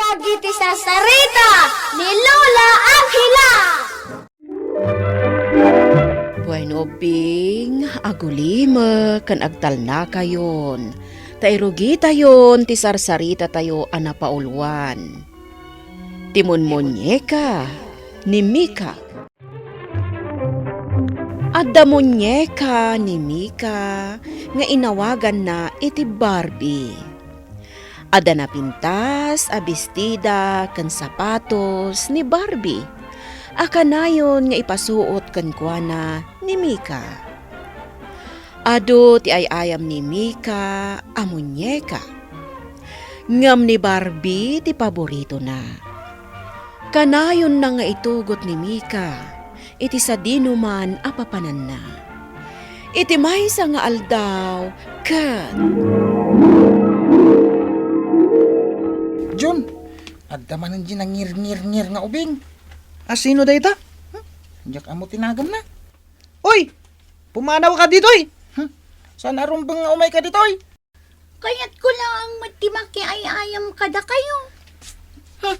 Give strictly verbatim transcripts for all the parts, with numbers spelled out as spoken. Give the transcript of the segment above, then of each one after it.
Dagiti sarsarita ni Lola Angela. Bueno, Bing, agulimek ken agtalnakayon, ta irugitayon ti sarsaritatayo a napauluan. Ti munmunyeka ni Mika. Adda munyeka ni Mika nga inawaganna iti Barbie. Adda napintas a bestida ken sapatos ni Barbie a kanayon nga ipasuot kenkuana ni Mika. Adu ti ay-ayam ni Mika a munyeka, ngem ni Barbie ti paboritona. Kanayonna nga itugot ni Mika iti sadinoman a papananna. Iti maysa nga aldaw, ket Jun, adda manen di nangirngirngir nga ubing. A, sino dayta? Hmm? Diak ammo ti naganna. Uy! Pumanawka ditoy! Hmm? Saan a rumbeng nga umayka ditoy? Kayatko laeng met ti makiay-ayam kadakayo. Huh?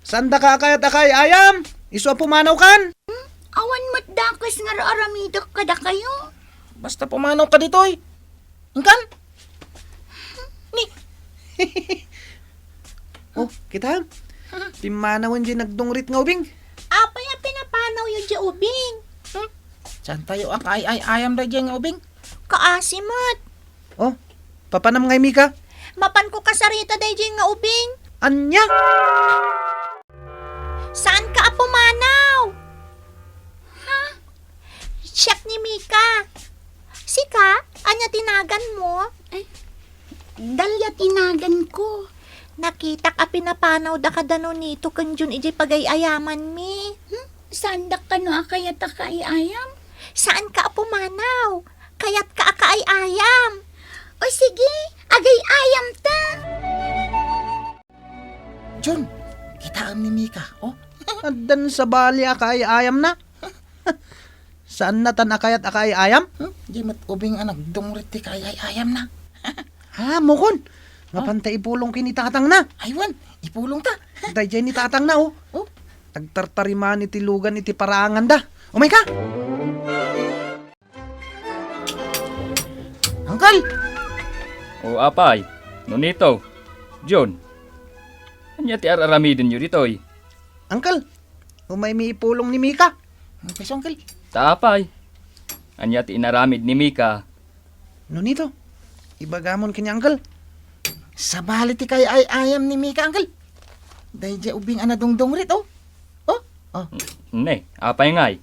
Saandaka a kayat a kaay-ayam? Isu a pumanawkan? Hmm? Awan met dakes nga ar-aramidek kadakayo. Basta pumanawka ditoy. Inkan? Ni. Oh, kitam? Pimmanawen diay nagdungrit nga ubing. Apay a pinapanawyo diay ubing? Hmm? Saantayo a kaay-ayam daydiay nga ubing? Kaasi met. Oh, papanam ngay, Mika? Mapanko kasarita daydiay nga ubing. Ania? Saanka a pumanaw? Ha? Siak ni Mika. Sika? Ania ti naganmo? Ay, Dalia ti naganko. Nakitak a pinapanawda kada Nonito ken Jun idiay pagay-ayamanmi. Hmm? Saandak kano a kayat a kaay-ayam? Saanka a pumanaw. Kayatka a kaay-ayam. O sige, agay-ayamta. Jun, kitaem ni Mika, oh. Addan sabali a kaay-ayamna. Saannatan a kayat a kaay-ayam? Hmm? Diay met ubing a nagdungrit ti kaay-ayamna. Ha, mukon. Mapanta ipulong ken ni tatangna. Ay wen, ipulongta. Daydiay ni tatangna, oh. Oh. Nagtartariman iti lugan iti paraanganda. Umayka! Uncle! O, apay, Nonito, Jun, ania ti ar-aramidenyo ditoy? Uncle, umaymi ipulong ni Mika. Uncle, Uncle. Ta apay, ania ti inaramid ni Mika? Nonito, ibagamon ken ni Uncle. Sabali ti kaay-ayam ni Mika, Uncle. Daydiay ubing a nadungdungrit, oh. Oh, oh. Ne, apay ngay?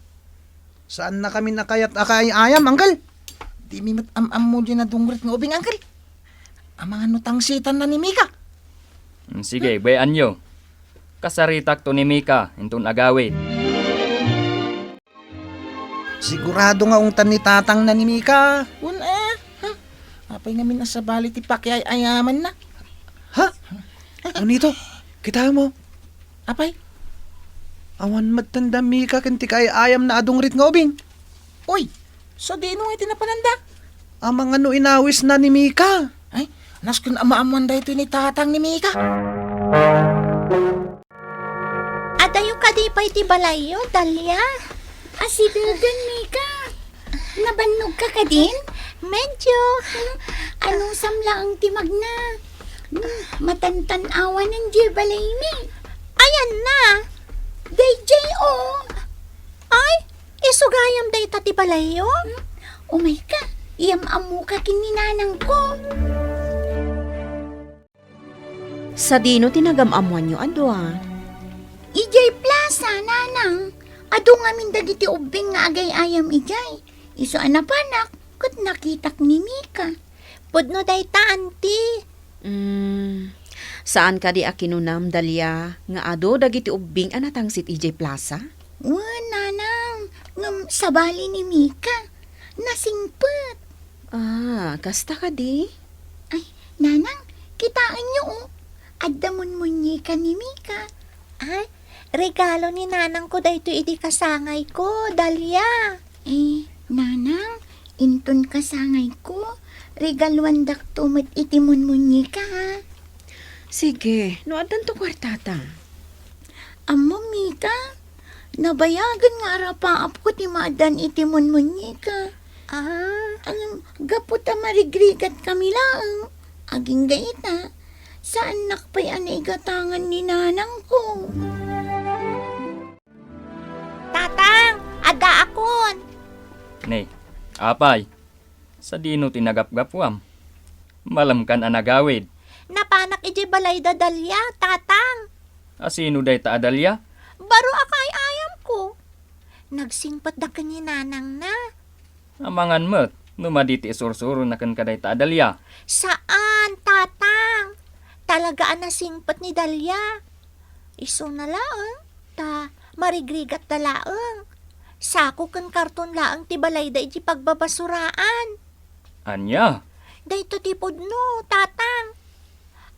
Saannakamin a kayat a kaay-ayam, Uncle. Dimi met am-ammo diay nadungrit nga ubing, Uncle. Amangan no tangsitanna ni Mika. Mm, sige, bay-anyo. Kasaritakto ni Mika inton agawid. Sigurado nga ungtan ni tatangna ni Mika. Wen a. Ha? Apay ngamin a sabali ti pakiay-ayamanna? Ha? Nonito, kitaem? Apay? Awan met tanda Mika ken ti kaay-ayamna a dungrit nga ubing. Uy, sadino ngay ti napananda? Amangan no inawisna ni Mika. Ay, nasken a maammoan daytoy ni tatang ni Mika. Adayo kadi pay ti balayyo, Dalia? Asidegen, Mika. Nabannogka kadin? Medyo. Anusam laeng ti magna? Hmm, matantan-awanen diay balaymi. Ayanna. Daydiay, oh. Ay, isu gayam dayta ti balayyo? Hmm? Umayka, iyam-ammoka ken ni nanangko. Sadino ti nagam-ammoanyo a dua? Idiay plasa, nanang. Adu ngamin dagiti ubbing nga agay-ayam idiay. Isu a napanak, ket nakitak ni Mika. Pudno dayta, anti. Mm, saan kadi a kinunam, Dalia, nga adu dagiti ubbing a natangsit idiay plasa? Wen, nanang, ngem sabali ni Mika. Nasingpet. Ah, kasta kadi? Ay, nanang, kitaenyo, oh. Adda munmunyeka ni Mika. Ay, regalo ni nanangko daytoy idi kasangayko, Dalia. Eh, nanang, inton kasangayko, regaluandakto met iti munmunyeka, ha? Sige, no addanto kuartata. Ammom, Mika, nabayagen nga arapaapko ti maaddaan iti munmunyeka. Ah. Ngem, gapu ta marigrigat kami laeng, agingga ita, saannak pay a naigatangan ni nanangko. Tatang, addaakon. Ne, apay, sadino ti nagapgapuam? Malemkan a nagawid. Napanak idiay balayda Dalia, Tatang. A sino dayta a Dalia? Baro a kaay-ayamko. Nagsingpetda ken ni nanangna. Amangan met no madi ti isursurona kenka dayta a Dalia. Saan, Tatang. Talaga a nasingpet ni Dalia. Isuna laeng, ta marigrigatda laeng. Sako ken karton laeng ti balayda iti pagbabasuraan. Ania? Dayta ti pudno, Tatang.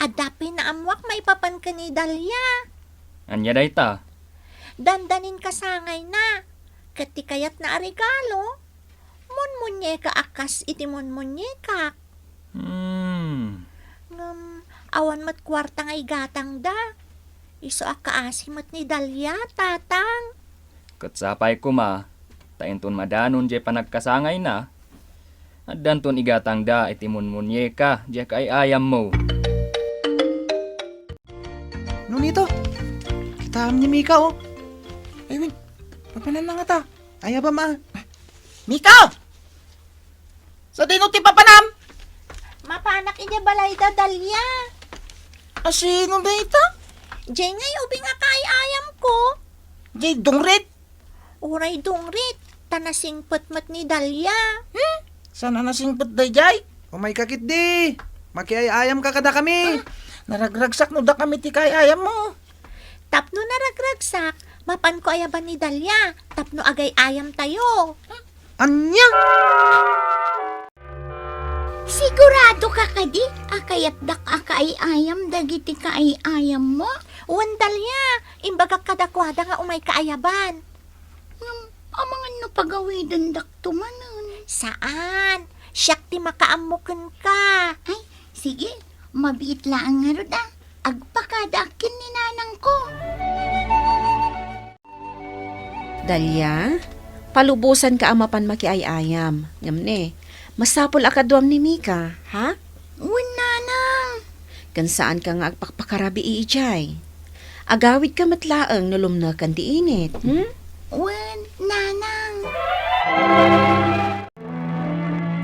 Adda pay naammoak maipapan ken ni Dalia. Ania dayta? Dandanin kasangayna. Ket ti kayatna a regalo, munmunyeka a kas iti munmunyekak. Hmm. Ngem, awan met kuarta nga igatangda. Isu a kaasi met ni Dalia, Tatang. Ket sapay koma, ta inton madanon diay panagkasangayna, addanton igatangda iti munmunyeka diay kaay-ayammo. Nonito, kitaem ni Mika, o. Ay, wen, papananna ngata. Ayabam, a. Mika! Sadino ti papanam? Mapanak idiay balayda Dalia. A sino dayta? Diay ngay ubing a kaay-ayamko. Diay dungrit? Uray dungrit, ta nasingpet met ni Dalia. Hmm? Saan a nasingpet daydiay? Umayka ketdi. Makiay-ayamka kadakami. Ah, naragragsak no dakami ti kaay-ayammo. Tapno naragragsak, mapanko ayaban ni Dalia, tapno agay-ayamtayo. Ania? Sigurado ka kadi a kayatdak a kaay-ayam dagiti kaay-ayammo? Wen, Dalia, imbagak kadakuada nga umayka ayaban. Ngem, amangan no pagawidendak to manen. Saan? Siak ti makaammo kenka. Ay, sige, mabiit laeng ngarud a. Agpakadaak ken ni nanangko. Dalia, palubosanka a mapan makiay-ayam. Ngem ne, masapul a kaduam ni Mika, ha? Wen, nanang. Ken saanka nga agpakpakarabii idiay. Agawidka met laeng no lumneken ti init, hmm? Wen, nanang.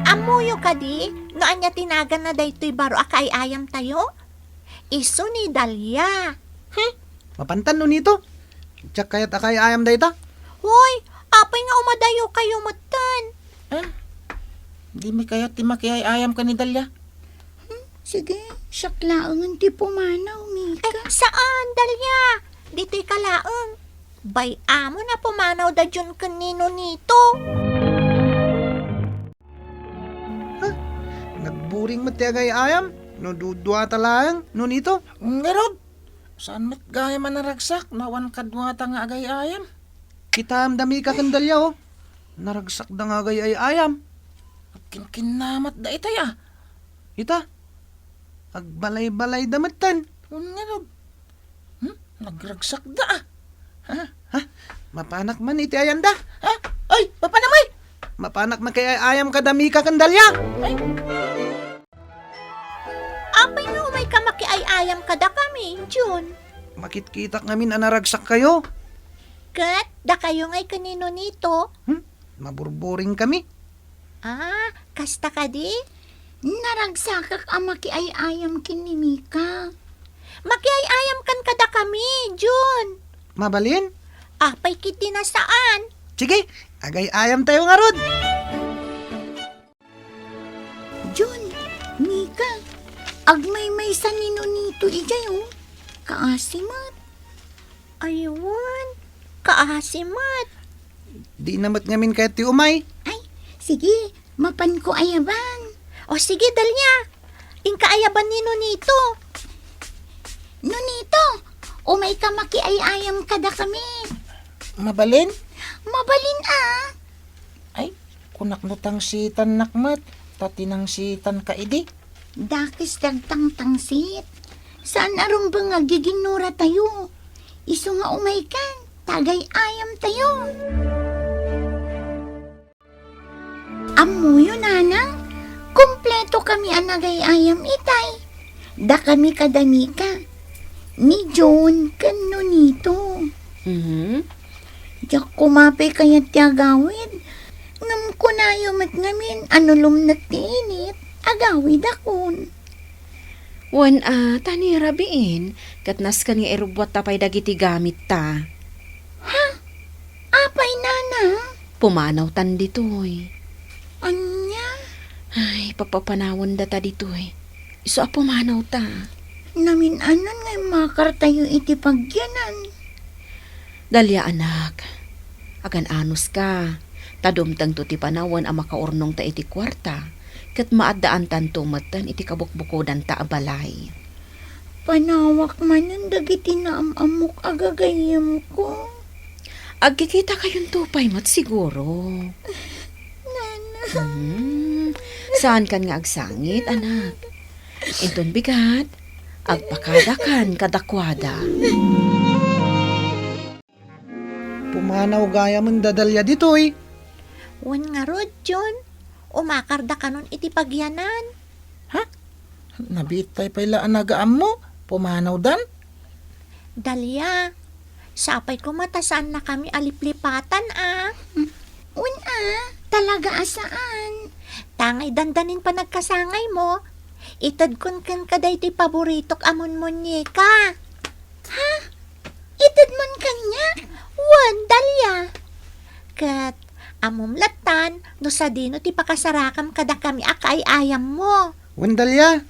Ammoyo kadi no ania ti naganna daytoy baro a kaay-ayamtayo? Isu ni Dalia. Hmm? Mapantan, Nonito? Diak kayat a kaay-ayam dayta. Hoy, apay nga umadayokayo metten? Ah, dimi kayat ti makiay-ayam ken ni Dalia. Hmm, sige, siak laengen ti pumanaw, Mika. Ay, saan, Dalia? Ditoy ka laeng. Bay-amon a pumanawda Jun ken ni Nonito. Ha? Nagburing met ti agay-ayam no duduata laeng, Nonito? Ngarud, saan met gayam a naragsak no awan kaduata nga agay-ayam? Kitaem da Mika ken Dalia, o. Naragsakda nga agay-ayam. Agkinkinnamatda itay, a. Ita, agbalay-balayda metten. Ngarud, Hmm? Nagragsakda, a. Ha? Ha? Mapanak man iti ayanda? Ha? Ay, mapanam, ay! Mapanak makiay-ayam kada Mika ken Dalia. Ay. Apay nga umayka makiay-ayam kadakami, Jun? Makitkitak ngamin a naragsakkayo. Ket dakayo ngay ken ni Nonito? Hmm? Maburburing kami. Ah, kasta kadi? Naragsakak a makiay-ayam ken ni Mika. Makiay-ayam kan kadakami, Jun. Mabalin? Apay ketdi a saan? Sige, agay-ayamtayo ngarud. Jun, Mika, agmaymaysa ni Nonito idiay, o. Kaasi met. Ay wen, kaasi met. Dina met ngamin kayat ti umay. Ay, sige, mapanko ayaban. O sige, Dalia. Inka ayaban ni Nonito. Nonito, umayka makiay-ayam kadakami. Mabalin? Mabalin, a. Ay, kunak no tangsitannak met, ta tinangsitanka idi. Dakes dagtangtangsit. Saan a rumbeng nga agiginnuratayo. Isu nga umaykan, ta agay-ayamtayo. Ammoyo, nanang, kumpletokami a nagay-ayam itay. Dakami kada Mika, ni John ken Nonito. Mhm. Diak koma pay kayat ti agawid. Ngem kunayo met ngamin a no lumnek ti init, agawidakon. Wen a, ta ni rabiin, ket nasken nga irubbuatta pay dagiti gamitta. Ha? Apay, nana? Pumanawtan ditoy. Ania? Ay, papapanawendata ditoy. Isu a pumanawta. Namin-anon nga immakartayo iti pagyanan. Dalia, anak, agan-anuska, ta dumtengto ti panawen a makaurnongta iti kuarta, ket maaddaantanto metten iti kabukbukodanta a balay. Panawak manen dagiti naam-ammok a gagayyemko. Agkikitakayonto pay met siguro. Nana. Hmm, saankan nga agsangit, anak. Inton bigat, agpakadakan kadakuada. Pumanaw gayamen da Dalia ditoy. Wen ngarud, John, umakardakanon iti pagyanan. Ha? Nabiit pay pay la a nagaammo? Pumanawdan? Dalia, sapay koma ta saannakami a liplipatan a. Wen a, talaga a saan. Tangay dandanin panagkasangaymo, itedkon kenka daytoy paboritok a munmuñeka. Ha? Itedmon kaniak? Wen, Dalia. Ket ammom lattan no sadino ti pakasarakam kadakami a kaay-ayammo. Wen, Dalia,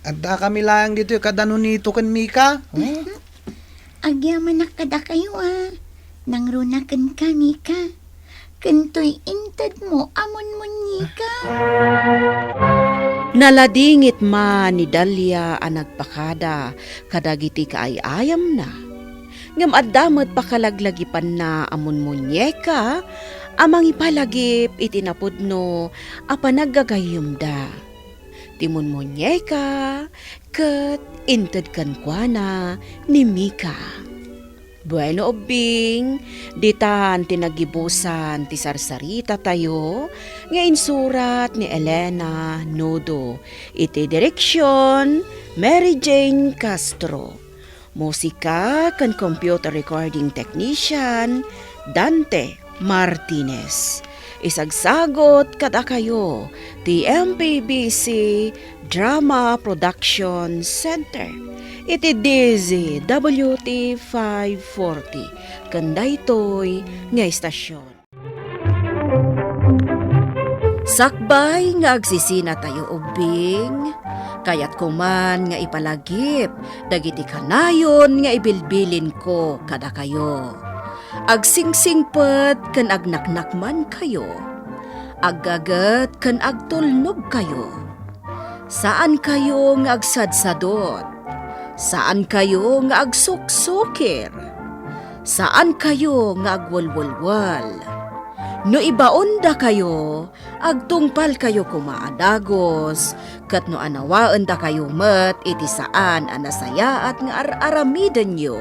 addakami laeng ditoy kada Nonito ken Mika. Oh. Agyamanak kadakayo a nangruna kenka, Mika. Ken toy intedmo a munmuñeka. Naladingit man ni Dalia a nagpakada kadagiti kaay-ayamna, ngem adda met pakalaglagipanna a munmuñeka a mangipalagip iti napudno a panaggagayyemda. Ti munmuñeka ket inted kenkuana ni Mika. Bueno, ubbing, ditan ti naggibusan ti sarsaritatayo nga insurat ni Elena Nudo, iti direksion, Mary Jane Castro. Musika ken computer recording technician, Dante Martinez. Isagsagot kadakayo ti M P B C Drama Production Center iti D Z W T five forty ken daytoy nga istasyon. Sakbay nga agsisinatayo ubbing, kayatko man nga ipalagip dagiti kanayon nga ibilbilinko kadakayo. Agsingsingpet ken agnaknakmankayo. Aggaget ken agtulnogkayo. Saankayo nga agsadsadot. Saankayo nga agsuksukir. Saankayo nga agwelwelwel. No ibaondakayo, agtungpalkayo koma a dagus, ket no anawaendakayo met iti saan a nasayaat nga ar-aramidenyo,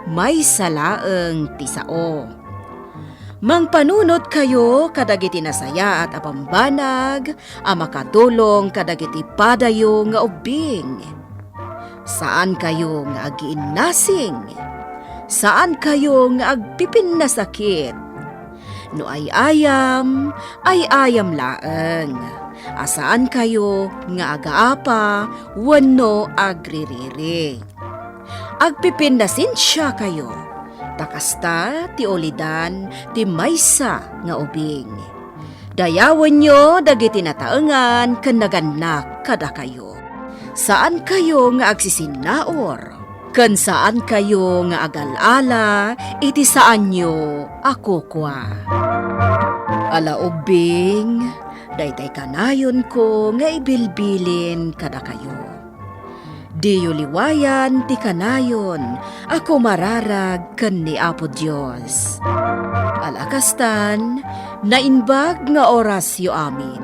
maysa laeng ti sao. Mangpanunotkayo kadagiti nasayaat a bambanag a makatulong kadagiti padayo nga ubbing. Saankayo nga agiinnasing. Saankayo nga agpipinnasakit. No ay-ayam, ay-ayam laeng, a saankayo nga agaapa wenno agririri. Agpipinnasensiakayo, ta kasta ti ulidan ti maysa nga ubing. Dayawenyo dagiti nataengan ken nagannak kadakayo. Saankayo nga agsisinnaur, ken saankayo nga agal-ala iti saanyo a kukua. Ala ubbing, daytay kanayonko nga ibilbilin kadakayo. Diyo liwayan ti kanayon a kumararag ken ni Apo Dios. Ala kastan, naimbag nga orasyo amin.